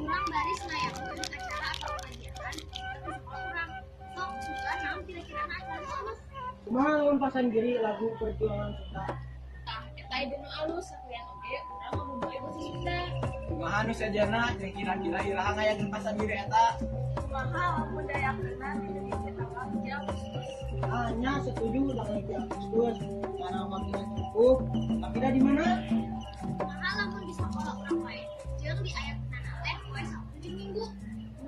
Urang baris ngayakeun acara atau kegiatan di sekolah urang. Sok sugan naon kira-kirana acara alus? Kumaha lamun pasangiri lagu perjuangan Sunda? Tah, eta ide nu alus, sakalian oge urang ngomong bae bahasa Sunda. Kumaha nu sejenna jeung kira-kira iraha ngayakeun pasangiri eta? Kumaha lamun diayakeunna dina tanggal 1 Agustus? Hanya setuju dengan 1 Agustus karena waktunya cukup. Tapi dah di mana? Kumaha lamun di sekolah urang wae? Jeung diayakeunana teh poe Sabtu jeung Minggu.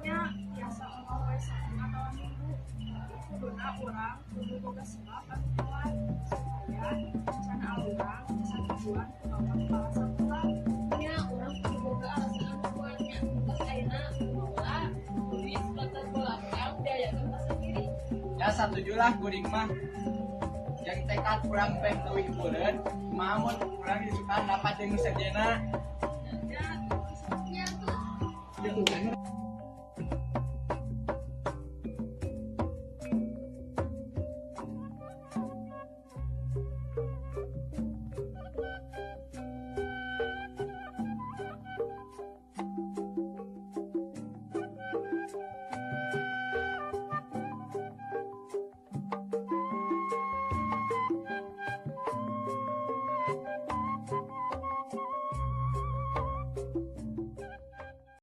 Nya, biasa unggal poe Sabtu atawa Minggu. Tapi kuduna urang kudu boga sebab anu kuat supaya rencana urang kasatujuan ku Bapak Kepala Sekolah. Nya, urang kudu boga alasan anu kuat nya. Pas ayeuna kumaha tulis latar belakang diayakeun pasangiri. Ya, satuju lah kuring mah. Jeung tekad kurang peh leuwih beureut, kumaha mun urang isukan rapat jeung nu sejenna? Nya. Nya tuh. Itu.